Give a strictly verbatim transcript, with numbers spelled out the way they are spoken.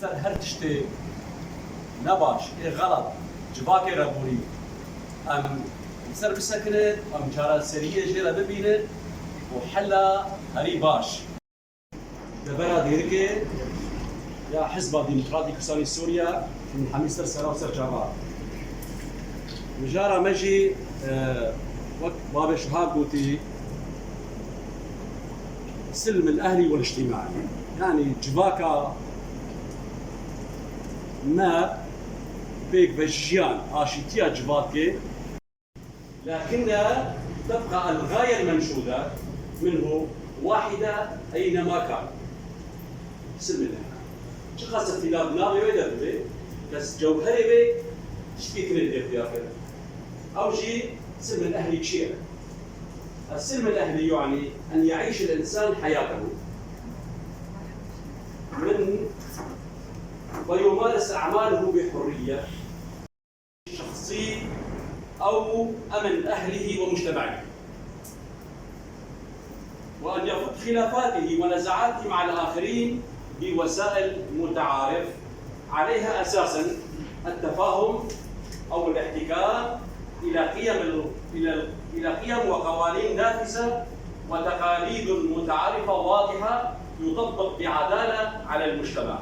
Ser her tiştê nebaş, ê xelet, civakê re borî, em li ser bisekinin, em çareseriyê jê re bibînin û hela herî baş. Devera dêrikê ya Hizba Demokratîk Kurdistanê Sûriye hemî ser sera û ser çava. Mijara me jî, e, wek babê Şuhab gotî, silm el-ehlî wel-îctimai. Yanî civaka me pêk ve jiyan, aşîtiya civakê. لكن تبقى الغاية المنشودة منه واحدة أينما كان. Silm el-ehlî. Çiqas îxtîlaf navê wê de bibe, kes cewherê wê tiştê tune tê xuya kirin. Ew jî silm el-ehlî çi ye? السلم الأهلي يعني أن يعيش الإنسان حياته من ويمارس أعماله بحرية شخصي أو أمن أهله ومجتمعه، وأن يفض خلافاته ونزاعاته مع الآخرين بوسائل متعارف عليها أساسا التفاهم أو الاحتكام إلى قيم ال-، إلى ال-، إلى قيم وقوانين نافذة وتقاليد متعارفة واضحة يطبق بعدالة على المجتمع.